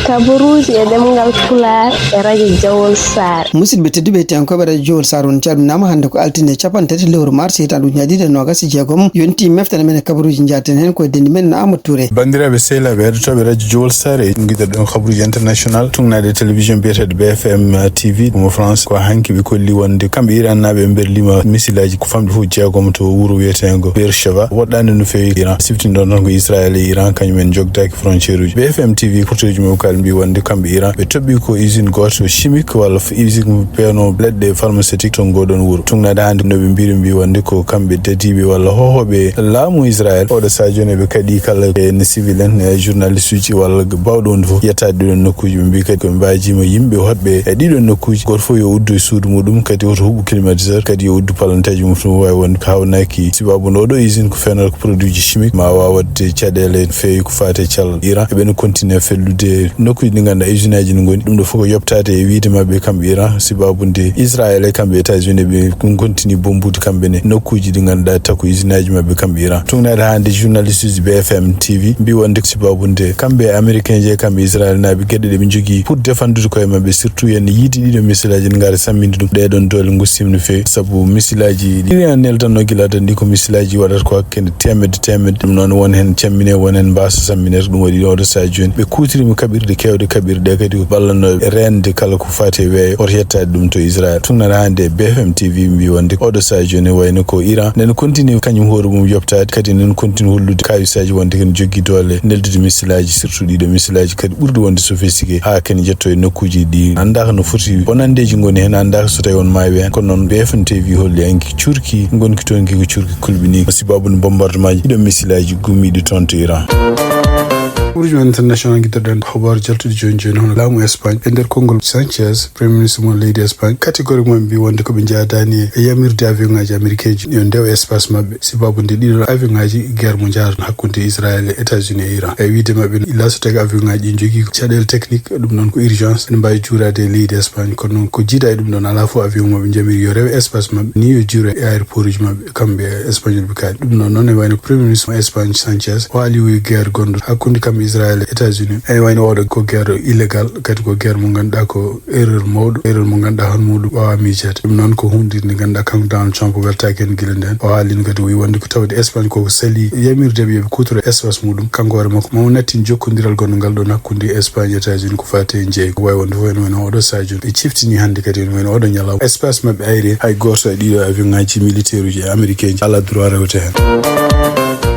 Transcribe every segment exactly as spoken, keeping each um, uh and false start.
Kabaruuji e ɗemngal Pulaar e Radio Jawol Saare. Musidɓe tedduɓe, hettiyankooɓe Radio Jawol Saare, on calminaama hannde ko altine capanɗe tati lewru mars hitaande ujunere ɗiɗi e noogas e jeegom. Yonti meftere men e kabaruuji, njaaten heen ko e denndi men Amadou Touré. Banndiraaɓe sehilaaɓe heɗotooɓe Radio Jawol Saare, ngiɗirɗon kabaruuji international, tuugnaade e télévision biyeteeɗo B F M T V mo France. Ko hanki ɓe kolli wonde kamɓe Irannaaɓe ɓe mberliima misilaaji ko famɗi fof jeegom to wuro wiyeteengo Beersheba, woɗɗaande no feewi Iran. Siftinɗon tan ko Israel e Iran, kañum en njogdaaki frontière uji. B F M T V, porteeji maɓɓe kala mbi wonde kamɓe Iran, ɓe toɓɓi ko usine gooto chimique walla f-, usine peewno leɗɗe pharmaceutique to ngoɗon wuro. Tuugnaade hannde no ɓe mbiri, mbi wonde ko kamɓe dadiiɓe walla hohooɓe laamu Israel. Oɗo sahaa jooni ɓe kaɗi kala en civil en, e journaliste uji walla baawɗo wonde fof yettaade ɗiɗon nokkuuji. Ɓe mbi kadi ko ɓe mbaajiima yimɓe hoɗɓe e ɗiɗon nokkuuji. Gooto fof yo uddo e suudu muɗum, kadi woto huɓɓu climatiseur, kadi yo uddu palanteeji mum fof, waawi wonde ko hawnaaki. Sibabu no oɗo usine ko feewnata ko produit ji chimique, ma waaw waɗde caɗeele feewi ko faati e cellal Iran. Eɓe no continue fellude nokkuuji ɗi ngannduɗaa usineeji no ngoni. Ɗum ɗo fof ko yoɓtaade e wiyde maɓɓe kamɓe Iran, sibabu nde Israel e kamɓe États-Unis ɓe continue bombitde kamɓe ne nokkuuji ɗi ngannduɗaa taw ko usineeji maɓɓe kamɓe Iran. Tuugnaade hannde journaliste uji B F M T V mbi wonde sibabu nde kamɓe Américain ji e kamɓe Israel naaɓe geɗe ɗe ɓe njogii pour défendre koye maɓɓe, surtout yen yiide ɗiɗo misilaaji ne ngara samminde ɗum. Ɗeɗon doole ngustiima no feewi, sabu misilaaji ɗi Iran neldanno gila adan ɗi ko misilaaji waɗata ko hakkende teemedde teemedde. Ɗum noon won heen cammine, won heen mbaasa sammineede. Ɗum waɗi oɗo sahaa jooni ɓe kuutoriima kaɓirɗe keewɗe, kaɓirɗe kadi ko ballanooɓe reende kala ko faati e weeyo, hoto yettaade ɗum to Israel. Tuugnaade hannde B F M T V mbi wonde oɗo sahaa jooni wayno ko Iran nene continue kañum hoore mum yoɓtaade, kadi nene continue hollude kayisaaji wonde kene jogii doole neldude misilaaji, surtout ɗiɗo misilaaji kadi ɓurɗi wonde sophistiqué haa kene njetto e nokkuuji ɗi anndaaka no foti bonanndeeji ngoni heen, anndaaka so tawi on maayi heen. Kono noon B F M T V holli hanki cuurki ngonki toon ki ko cuurki kulɓiniiki. Ko sibabu no bombardement ji ɗiɗo misilaaji gummiiɗi toon to Iran. Ɓurji men international, ngiɗirɗen habaru jaltuɗi jooni jooni, hono laamu Espagne e nder konngol Sanchez, Premier Ministre mo leydi Espagne, catégoriquement mbi wonde ko ɓe njaadaani e yamirde avion ngaji américain ji yo ndew espace maɓɓe. Sibabu nde ɗiɗo avion ngaji guerre mo njaarno hakkunde Israel e États-Unis e Iran. E wiyde maɓɓe, illa so tawi avion ngaji ɗi njogii ko caɗeele technique, ɗum noon ko urgence, ene mbaawi juuraade e leydi Espagne. Kono noon ko jiida e ɗum ɗoon, alaa fof avion maɓɓe njamiri yo rewe espace maɓɓe, ni yo juure e aéroport uji maɓɓe, kamɓe e Espagnol ɓe kaali. Ɗum noon noon, e wayno Premier Ministre mo Espagne Sanchez, o haali o guerre gonɗo hakkunde kamɓe Israel e États-Unis. E wayno oɗo ko guerre illégal, kadi ko guerre mo ngannduɗaa ko erreur mawɗo, erreur mo ngannduɗaa hono muɗum waawaa miijaade. Ɗum noon ko huunde nde ngannduɗaa kanko Donald Trump weltaaki heen gila ndeen. O haalino kadi, o wi wonde ko tawde Espagne koko sali yamirde ɓe yo ɓe kuutoro espace muɗum. Kanko hoore makko, mo nattin jokkondiral gonɗo ngal ɗoon hakkunde Espagne e États-Unis ko faati e jeeygu. Ko waawi wonde fof ene wayno oɗo sahaa jooni ɓe ciftini hannde kadi ene wayno oɗo ñalawma espace maɓɓe ayre, hay gooto e ɗiɗo avion ngaji militaire uji américain ji alaa droit rewde heen.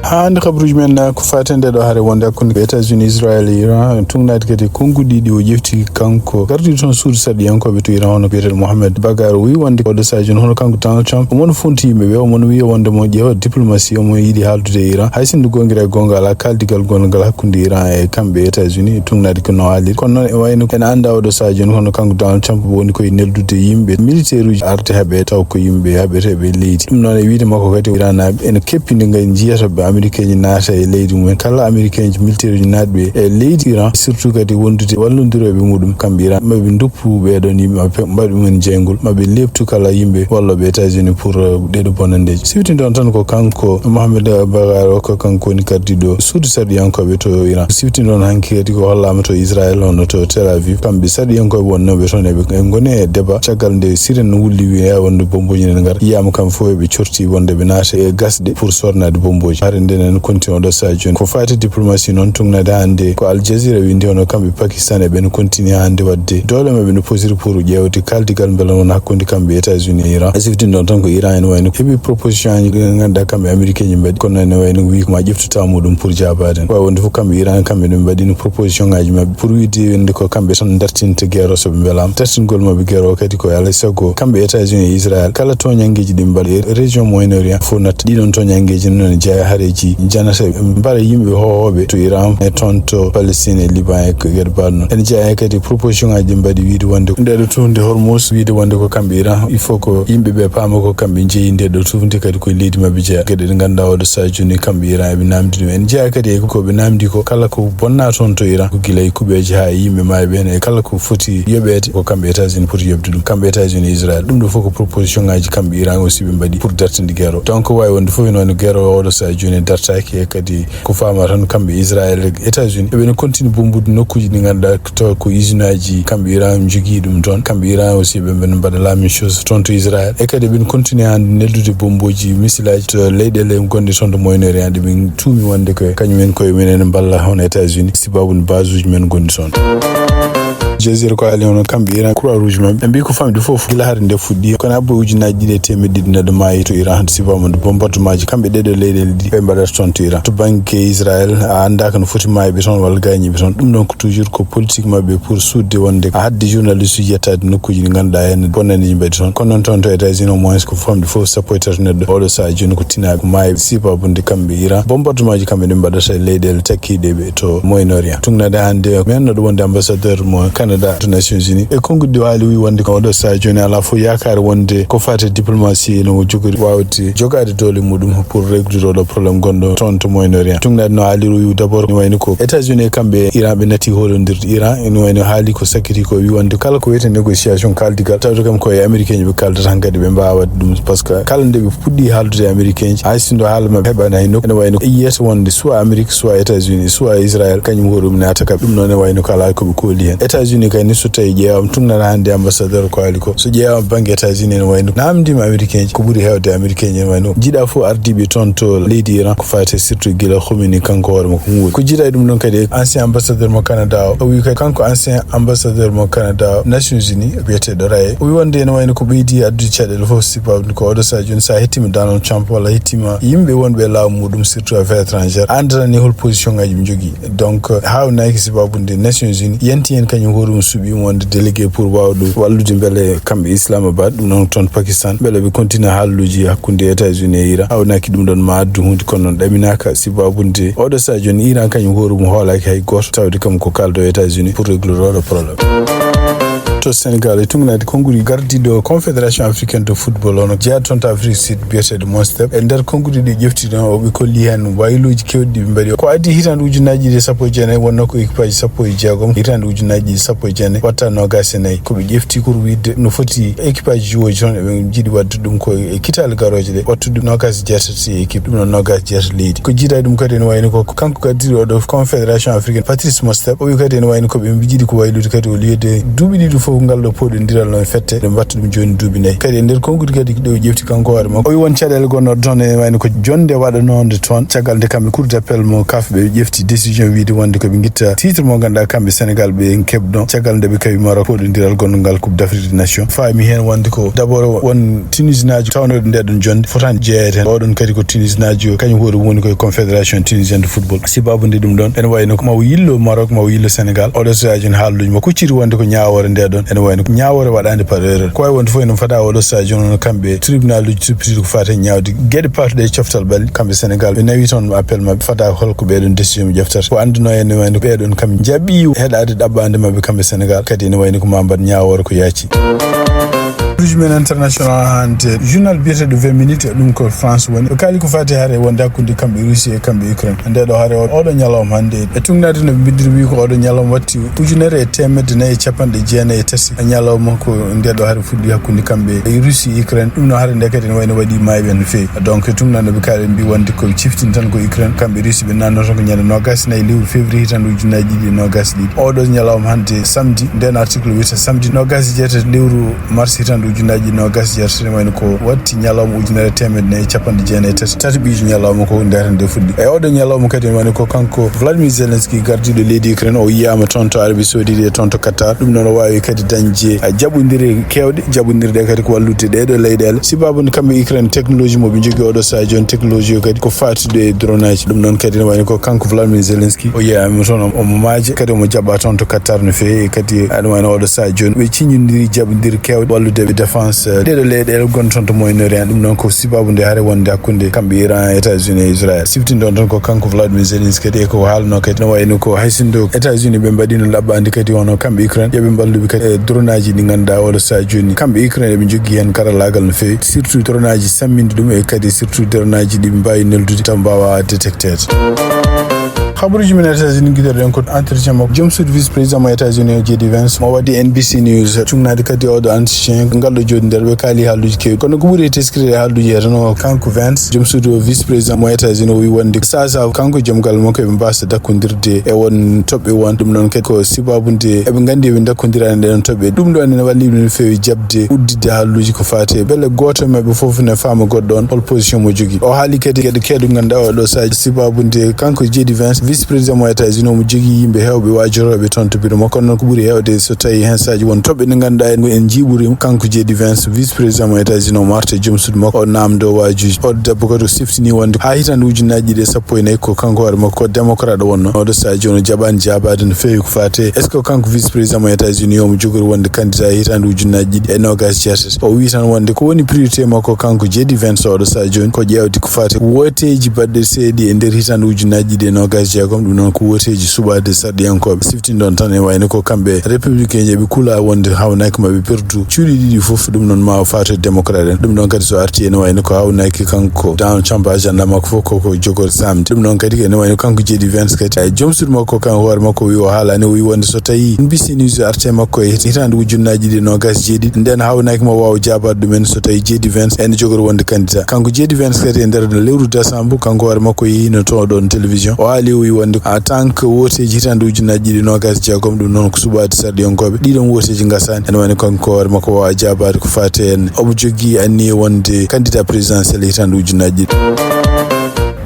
Haa hannde kabaruuji men ko faati e nde ɗo hare wonde hakkunde États-Unis, Israel e Iran, tuugnaade kadi konnguɗi ɗi o ƴefti kanko gardiiɗo toon suudu sarɗiyankooɓe to Iran, hono biyeteeɗo Mohamed Bagar, o wi wonde oɗo sahaa jooni hono kanko Donald Trump, omo no fonti yimɓe ɓe, omo no wiya wonde mo ƴeewa diplomatie, omo yiɗi haaldude e Iran. Hay sinno goonga e goonga alaa kaaldigal gongal hakkunde Iran e kamɓe États-Unis, tuugnaade ko no haaliri. Kono noon e wayno ene anndaa oɗo sahaa jooni hono kanko Donald Trump woni koye neldude yimɓe militaire uji arde haɓe taw ko yimɓe haɓeteeɓe e leydi. Ɗum noon e wiyde makko kadi Iran naaɓe ene keppini ngay njiyata ɓe américain ji naata e leydi mumen. Kala américain ji militaire uji naatɓe e leydi Iran, surtout kadi wondude wallondirooɓe muɗum kamɓe Iran, maɓe nduppu ɓeɗon yimɓe, maɓe pe-, mbaɗi ɗumen jeyngol, maɓe leɓtu kala yimɓe wallooɓe États-Unis pour, euh, ɗeɗo bonanndeeji. Siftinoɗon tan ko kanko Mohamed Bagar o, ko kanko woni gardiiɗo suudu sarɗiyankooɓe to Iran. Siftinoɗon hanki kadi ko hollaama to Israel, hono to Tel Aviv, kamɓe sarɗiyankooɓe wonnooɓe toon eɓe ngoni e débat caggal nde sirène wulli wiya wonde bombooji ne ngara. Yiyaama kamɓe fof eɓe corti wonde ɓe naata e gasɗe pour sornaade bombooji. Hare nde nen continue oɗo sahaa jooni. Ko faati diplomatie noon, tuugnaade hannde ko Al Jazeera windi, hono kamɓe Pakistan eɓe no continue hannde waɗde doole maɓɓe no potiri pour ƴeewde kaaldigal mbela won hakkunde kamɓe États-Unis e Iran. E siftinɗon tan ko Iran ene wayno heɓi proposition aji ɗi ngannduɗaa kamɓe américain ji mbaɗi, kono ene wayno wi ko ma ƴeftu temps muɗum pour jaabaade. Waawi wonde fof kamɓe Iran kamɓe ɓe mbaɗino proposition ngaji maɓɓe pour wiyde wonde ko kamɓe tan dartinta guerre o so ɓe mbelaama. Dartingol maɓɓe guerre o kadi ko alaa e sago kamɓe États-Unis e Israël kala toñanngeeji ɗi mbaɗa e région Moyen-Orient fof natta. Ɗiɗon toñanngeeji noon ene jeyaa hareeji janata mbara yimɓe hohooɓe to Iran e toon to Palestine e Liban e ko geɗe baaɗe noon. Ene jeyaa kadi proposition ngaji ɗi mbaɗi wiyde wonde nde ɗo tuunde Hormuz, wiyde wonde ko kamɓe Iran, il faut ko yimɓe ɓe paama ko kamɓe njeyi nde ɗo tuunde, kadi koye leydi maɓɓe jeyaa. Geɗe ɗe ngannduɗaa oɗo sahaa jooni kamɓe Iran eɓe naamndi ɗum. Ene jeyaa kadi e ko ɓe naamndi ko kala ko bonna toon to Iran, ko gila e kuɓeeje haa e yimɓe maayɓe heen e kala ko foti yoɓeede, ko kamɓe États-Unis poti yoɓde ɗum. Kamɓe États-Unis e Israël, ɗum ɗo fof ko proposition ngaji kamɓe Iran aussi ɓe mbaɗi pour dartinde guerre o. Donc waawi wonde fof ene wayno guerre o oɗo sahaa jooni dartaaki. E kadi ko faama tan, kamɓe Israël e États-Unis eɓe no continue bombude nokkuuji ɗi ngannduɗaa to ko usine aji kamɓe Iran njogii ɗum toon. Kamɓe Iran aussi ɓe ɓen mbaɗa la même chose toon to Israël. E kadi eɓen continue hannde neldude bomboji, missile aji to leyɗeele gonɗe toon to Moyen-Orient, ɗe ɓe tuumi wonde ko kañum en koye mumen ene mballa hono États-Unis, sibabude base uji men gonɗi toon. Jazira ko ali hono kamɓe Iran, Croix Rouge maɓɓe, ɓe mbi ko famɗi fof gila hare nde fuɗɗi, kono abbo ujunaji ɗiɗi e teemeɗɗe ɗiɗi neɗɗo maayi to Iran, hande sibabude bombardement ji kamɓe ɗeɗo leyɗeele ɗiɗi ɓe mbaɗata toon to Iran. To banggue Israël, a annda ko no foti maayɓe toon walla gañiɓe toon. Ɗum ɗon ko toujours ko politique maɓɓe pour suuɗde wonde a hadde journaliste uji yettaade nokkuuji ɗi ngannduɗaa heen bonnaniiji mbaɗi toon. Kono noon toon to États-Unis, au moins ko famɗi fof sappo e tato neɗɗo. Oɗo sahaa jooni ko tinaaɓe ko maayi sibabude kamɓe Iran. Bombardement ji kamɓe ɗe mbaɗata e leyɗeele takkiiɗe ɓe to Moyen-Orient. Tugnade hannde men noɗo wonde ambassadeur mo Canada to Nations Unies. E konngudi ɗi o haali, o wi wonde ko oɗo sahaa jooni alaa fof yaakaare wonde ko faati e diplomatie ene o jogori waawde jogaade doole muɗum pour réglude oɗo problème gonɗo toon to Moyen-Orient. Tugnade no haaliri, o wi d'abord ne wayno ko États-Unis e kamɓe Iran ɓe natti hoolondirde. Iran ene wayno haali ko sakkiti ko, wi wonde kala ko wiyetee négociation, kaaldigal, tawde kam ko e Américain ji ɓe kaaldata hankadi, ɓe mbaawa waɗde ɗum, par ce que kala nde ɓe puɗɗi haaldude e Américain ji, hay sinno haala maɓɓe heɓaani hay nokku, ene wayno yiyata wonde soit Amérique, soit États-Unis, soit Israël, kañum hoore mum ne attaque. Ɗum noon ne wayno ko alaa ko ɓe kooli heen. États-Unis kay ni, so tawi ƴeewama, tugnata hannde ambassadeur ko haali ko, so ƴeewama banggue États-Unis ene wayno namdima Américain ji, ko ɓuri heewde Américain ji ene wayno jiiɗa fof ardiiɓe toon to leydi Iran, ko faati surtout gila Khomeini kanko hoore makko nguuri. Ko jiiɗa e ɗum ɗon kadi, ancien ambassadeur mo Canada o, o wi kadi kanko ancien ambassadeur mo Canada o Nations Unies, biyeteeɗo Raye, o wi wonde ene wayno ko ɓeydi addude caɗeele fof, sibabude ko oɗo sahaa jooni, sa hettima Donald Trump walla hettima yimɓe wonɓe e laamu muɗum, surtout affaire étrangère, a anndata ni hol position ngaji ɓe njogii. Donc, haawnaki sibabude Nations Unies yanti heen kañum hoore mum, suɓii mo wonde délégué pour wawde wallude mbele kamɓe Islamabad, ɗum noon toon Pakistan, mbele ɓe continue haalluuji hakkunde États-Unis e Iran. Haawnaki ɗum ɗon ma addu huunde, kono noon ɗaminaaka sibabude oɗo sahaa jooni Iran kañum hoore mum hoolaaki hay gooto, tawde kam ko kaaldo États-Unis pour réglude oɗo problème. To Sénégal, e tugnade konngudi gardiiɗo Confédération Africaine de Football, hono jeyaa toon to Afrique Sud, biyeteeɗo Mostep. E nder konngudi ɗi ƴefti ɗon, o ɓe kolli heen wayluuji keewɗi ɗi ɓe mbaɗi. Ko adii hitaande ujunnaaji ɗiɗi e sappo e jeenayi, wonnoo ko équipage sappo e jeegom, hitaande ujunnaaji ɗiɗi e sappo e jeenayi, watta noogaas e nayi. Ko ɓe ƴefti ko wiyde no foti équipage joueuji toon, eɓe njiɗi waɗde ɗum ko e kitaale garooje ɗe, wattude noogaas e jeetati e équipe, ɗum noon noogaas e jeetati leydi. Ko jiiɗa e ɗum kadi ene wayno ko kanko gardiiɗo oɗo Confédération Africaine, Patrice Mostep, o wi kadi ene wayno ko ɓe mbiɗi ko waylude kadi, au lieu de duuɓi ɗiɗi fof ngal ɗo pooɗondiral no fette, ɓe mbatta ɗum jooni duuɓi nayi. Kadi e nder konngudi kadi ɗo ƴefti kanko hoore makko, o wi won caɗeele gonnoɗe toon ene wayno ko jonde waɗanoonde toon, caggal nde kamɓe Cour d'appel mo kaf ɓe ƴefti décision wiide wonde ko ɓe ngitta titre mo ngannduɗaa kamɓe Sénégal ɓe keɓno, caggal nde ɓe kawi Maroc pooɗondiral gonngal Coupe d'Afrique des Nations. Faami heen wonde ko d'abord won Tunisinaajo tawnooɗo nde ɗon jonde fotaani jeyeede heen. Oɗon kadi ko Tunisinaajo kañum hoore mum woni koye Confédération Tunisienne de Football. Sibabude ɗum ɗon, ene wayno ko maw yillo Maroc, maw yillo Sénégal. Oɗo sahaa jooni haalluuji makko kucciti wonde ko ñaawoore nde ɗon, ene wayno ko ñaawoore waɗaande par erreur. Ko wayi wonde fof ene fada oɗo sahaa jooni, hono kamɓe tribunal uji suppitiiɗo ko faati e ñaawde geɗe paatuɗe e coftal ɓalli, kamɓe Sénégal, ɓe nawi toon appel maɓɓe fada holko ɓeɗon décision ɓe ƴeftata. Ko annduno en ene wayno ko ɓeɗon kam njaɓi heɗaade ɗaɓɓaande maɓɓe kamɓe Sénégal, kadi ene wayno ko ma mbaɗ ñaawoore ko yaaci. Rouge men international hannde, journal biyeteeɗo vingt minutes, ɗum ko France woni. Ɓe kaali ko faati hare wonde hakkunde kamɓe Russie e kamɓe Ukraine. Nde ɗo hare o-, oɗo ñalawma hannde, e tugnade no ɓe mbindiri wi ko oɗo ñalawma watti ujunere e teemedde nayi e capanɗe jeenayi e tati. Ñalawma ko nde ɗo hare fuɗɗi hakkunde kamɓe e Russie e Ukraine. Ɗum no hare nde kadi ne wayno waɗi maayɓe no feewi. Donc, e tugnade no ɓe kaali mbi wonde ko ciftini tan ko Ukraine, kamɓe Russie ɓe nanno tan ko ñande noogaas e nayi lewru février hitande ujunnaaji ɗiɗi e noogaas e ɗiɗi. Oɗo ñalawma hannde samedi, nden article wiyata samedi noogaas e jeetati lewru mars hitande ujunnaaji ɗiɗi noogaas e jeetati, ne wayno ko watti ñalawma ujunere e teemedde nayi e capanɗe jeenayi e tati, tati ɓiijo ñalawma ko ndeyata nde fuɗɗi. E oɗo ñalawma kadi ne wayno ko kanko Vladimir Zelensky, gardiiɗo leydi Ukraine, o yiyaama toon to Arabie Saoudite e toon to Qatar. Ɗum noon o waawi kadi dañde, a, jaɓondire keewɗe, jaɓondirɗe kadi ko wallude ɗeɗo leyɗeele. Sibabude kamɓe Ukraine, technologie mo ɓe njogii oɗo sahaa jooni, technologie o kadi ko faatude e drone aji. Ɗum noon kadi ne wayno ko kanko Vladimir Zelensky, o yiyaama toon, omo maaje, kadi omo jaɓɓa toon to Qatar no feewi. E kadi aɗa wayno oɗo sahaa jooni ɓe ciññondiri jaɓondiri keewɗe wallude ɓe défense, eh, ɗeɗo leyɗeele gonɗe toon to Moyen-Orient. Ɗum noon ko sibabude hare wonde hakkunde kamɓe Iran, États-Unis e Israël. Siftinɗon toon ko kanko Vladimir Zelensky kadi e ko haalno kadi no wayno ko hay sinno États-Unis ɓe mbaɗino ɗaɓɓaande kadi hono kamɓe Ukraine, yo ɓe mballu ɓe kadi e drone aji ɗi ngannduɗaa oɗo sahaa jooni kamɓe Ukraine ɓe njogii heen karallaagal no feewi, surtout drone aji samminɗi ɗum e kadi surtout drone aji ɗi ɓe mbaawi neldude taw mbaawa détecteede. Habaruuji men États-Unis, giɗoɗen ko entretien makko joom suudu vice président mo États-Unis o, J D Vance, mo waɗi N B C News, cuŋnaade kadi oɗo entretien. Ngal ɗo jooɗi nder ɓe kaali haaluuji keewɗi, kono ko ɓuri e teskiri e haaluuji he tan o, kanko Vance, joom suudu o vice président mo États-Unis o, wi wonde sasa kanko joom galle makko eɓe mbaasa dakkondirde e won toɓɓe won. Ɗum noon kadi ko sibaabu nde eɓe nganndi eɓe dakkondirani ɗe ɗon toɓɓe. Ɗum ɗo ene walli ɓe no feewi jaɓde udditde haaluuji ko faati e beele gooto e maɓɓe fof ne faama goɗɗo on hol position mo jogii. O haali kadi geɗe keewɗe ngannduɗaa oɗo sahaa sibaabu nde kanko J D Vance, vice président mo États-Unis, omo jogii yimɓe heewɓe waajorooɓe toon to biro makko. Kono noon ko ɓuri heewde so tawii heen saaji won toɓɓe ɗe ngannduɗaa en, en njiiɓuri kanko J D Vance, vice président mo États-Unis, omo arta e joom suudu makko, o naamndoo waajuuji. Oɗo debbo kadi o siftinii wonde haa hitaande ujunnaaji ɗiɗi e sappo e nayi ko kanko hoore makko ko démocrate o wonnoo. Oɗo sahaa jooni o jaɓaani jaabaade no feewi ko faati e est-ce que kanko vice président mo États-Unis omo jogori wonde candidat e hitaande ujunnaaji ɗiɗi e noogaas e jeetati. O wii tan wonde ko woni priorité makko kanko J D Vance oɗo sahaa jooni ko ƴeewde ko faati e wooteeji baɗɗe seeɗi e nder hitaande ujunnaaji ɗiɗi e noogaas e jeegom. Ɗum noon ko wooteeji suɓaade sarɗiyankooɓe. Siftinɗon tan e wayno ko kamɓe républicain ji eɓe kula wonde hawnaaki maɓɓe perdu cuuɗi ɗiɗi fof. Ɗum noon ma o faati e démocrate en. Ɗum ɗon kadi so arti ene wayno ko hawnaaki kanko Donald Trump, agenda makko fof koko jogori samde. Ɗum ɗon kadi ene wayno kanko J D Vance kadi e joom suudu makko kanko hoore makko wi o haalani, o wi wonde so tawi N B C News arte makko e hitaande ujunnaaji ɗiɗi e noogaas e jeeɗiɗi, nden hawnaaki mo waawa jaabaade ɗumen so tawi J D Vance ene jogori wonde candidat. Kanko J D Vance kadi e nder lewru décembre, kanko hoore makko yehino to ɗon télévision. O haali, o wi wonde en tant que wooteeji hitaande ujunnaaji ɗiɗi e noogaas e jeegom, ɗum noon ko suɓaade sarɗiyankooɓe. Ɗiɗon wooteeji ngasaani. Ene wayno kanko hoore makko waawa jaabaade ko faati heen. Omo jogii anniye wonde candidat présidentiel hitaande ujunnaaji ɗiɗi.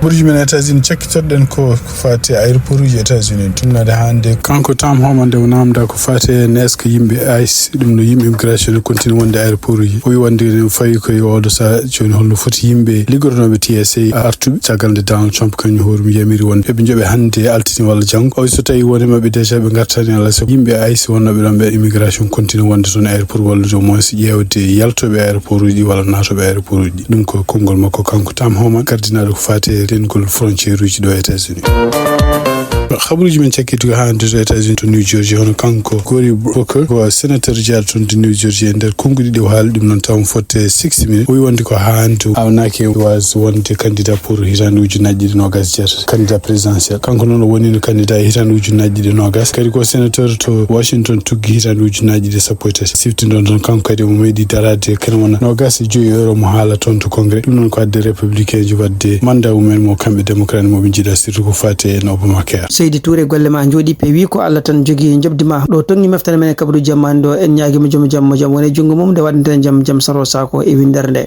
Burji men États-Unis, cakkitoɗen ko, ko faati e aéroport uji États-Unis, tumnade hannde. Kanko Tom Homan nde o naamnda ko faati e est-ce que yimɓe ice, ɗum no yimɓe immigration, ne continue wonde aéroport uji. O wi wonde ne fawi ko e oɗo sahaa jooni holno foti yimɓe liggotonooɓe T S A artuɓe caggal nde Donald Trump kañum hoore mum yamiri wonde eɓe njoɓe hannde altine walla janngo. O wi so tawi won e maɓɓe déjà ɓe ngartani, alaa sago yimɓe ice wonnooɓe ɗon ɓe immigration continue wonde toon aéroport wallude au moins ƴeewde yaltooɓe aéroport uji ɗi walla naatooɓe aéroport uji ɗi. Ɗum ko konngol makko kanko Tom Homan, gardinaaɗo ko faati e rengol frontière uji ɗo e États-Unis. Habaruuji men cakkiti ko hannde to États-Unis to New Jersey, hono kanko Cory Booker, ko sénateur jeyaaɗo toon to New Jersey, e nder konnguɗi ɗi o haali ɗum noon taw fotte sixty minutes. O wi wonde ko hannde o hawnaaki e waas wonde candidat pour hitaande ujunnaaji ɗiɗi noogaas e jeetati, candidat présidentiel. Kanko noon o wonino candidat e hitaande ujunnaaji ɗiɗi noogaas. Kadi ko sénateur to Washington tuggi hitaande ujunnaaji ɗiɗi sappo e tati. Siftinɗon ɗon kanko kadi omo meeɗi daraade kene wona noogaas e joyi euro mo haala toon to Congrès. Ɗum noon ko adde républicain ji waɗde mandat mumen mo kamɓe démocrate mo ɓe njiɗa, surtout ko faati e Obamacare. Seydi Touré, golle ma njooɗi peewi, ko Allah tan jogii njoɓdi ma. Ɗo tonngi meftere men e kabaru jammaande ɗo, en ñaagii mo joom jam, mo jam woni e junngo mum, nde waɗanten jam, jam saro saako e winndere nde.